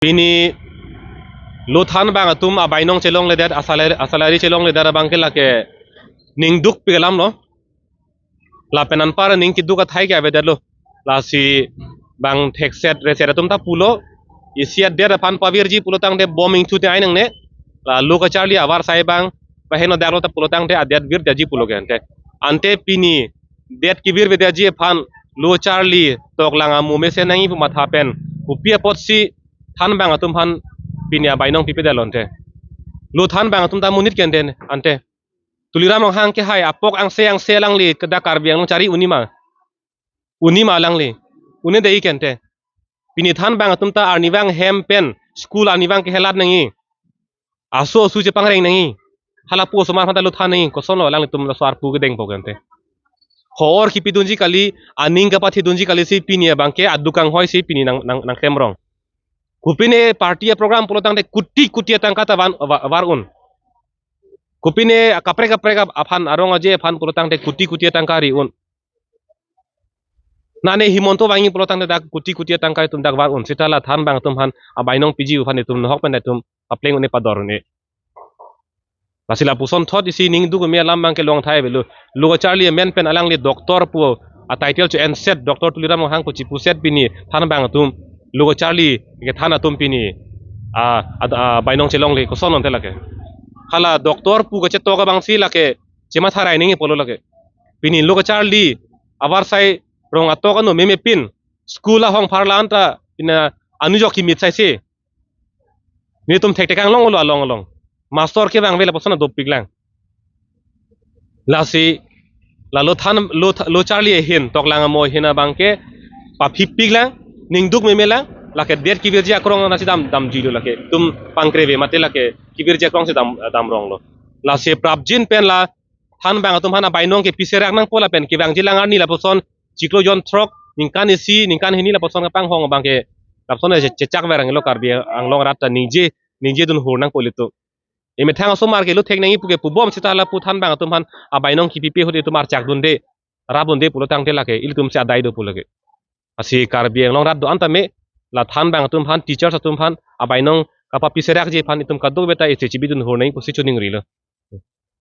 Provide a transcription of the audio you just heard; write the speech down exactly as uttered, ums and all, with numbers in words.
Pini lo thanbang atum abainong chelongledet, asalary, asalary chelongledet abangke lake ning dukpik alam lo. Lapen anpar ning keduk athai ke avedetlo. Lasi bang thekset reset atum ta pulo, isi adet aphan pavirji pulo tangte bom ingthu te ai nangne. La lo kacharli avarsai bang paheno daklo ta pulo tangte adet virdetji pulo ke ante. Ante pini det kevirvedetji aphan lo charli toklang amo mesen nangji pu matha pen kopi apotsi thanbang atum aphan pini abainong pipedetlo ante. Lo thanbang atum ta monit ke ante, ante. Tuliram Ronghang ke hai apok angse angse alangli kedak Karbi Anglong chari unima. Unima alangli. Une dei ke ante. Pini thanbang atum ta arnivang hem pen school arnivang kehelat nangji. Aso asu chepangreng nangji. Hala pu osomar aphan ta lo than nangji. Kosonlo alanglitum laso arpu kedengpo ke ante. Hor kipidunji kali, aning kapathidunji kali si pini abangke aduk anghoi si pini nang, nang, nangklemrong. Kopine party aprogram pulo tangte kuti kuti atangka ta van, va-, var un. Kopine kaprek kaprek ap-, aphan arong aje aphan pulo tangte kuti kuti atangka ri un. Nane Himanta vangji pulo tangte dak kuti kuti atangka itum dak var un. Seta la thanbang atum aphan abainong piji aphan itum nohok pen itum apleng une pador une. Lasi lapuson thot isi ning duk me alam abangke long thai avelo. Lo kacharli amen pen alangli doctor pu atitle cho enset, Doctor Tuliram Ronghang pu chipuset pini thanbang atum lo kacharli kethan atum pini a, a, abainong chelongle, koson ante lake. Hala doctor pu kachetok abangsi lake chematha rai nangji pulo lake. Pini lo kacharli avarsai rong atok ano memepin school ahong pharla anta pina anujok kimit saise. Netum thekthek anglong lo along along. Master kevang ave lapuson adopik lang. Lasi la lo than lo th-, lo charli ahin toklang amo ahin abangke paphipik lang, ning duk meme lang, lake det kevirji akrong nasi dam, damjilo lake. Tum pangkreve mate lake kevirji akrongsi dam, damronglo. Lasi prapjin pen la thanbang atum aphan abainong ke piserak nangpo lapen kevangji lang arni lapuson chiklo jon throk ningkan isi ningkan hini lapuson kapanghong abangke lapuson che-, chechak veranglo Karbi Anglong arat ta ningje, ningjedun hur nangpo ilitum. Emethang osomar ke lo thek nangji puke pubom seta lapu thanbang atum aphan abainong kipipe ahut itum archak dunde, rap dunde pulo tangte lake ilitum si adai do pulo ke. Lasi Karbi Anglong arat do-an tame la thanbang atum aphan, teachers atum aphan abainong kapapiserakji aphan itum kadokave ta isi chibidun hur nangji pusi choningrilo.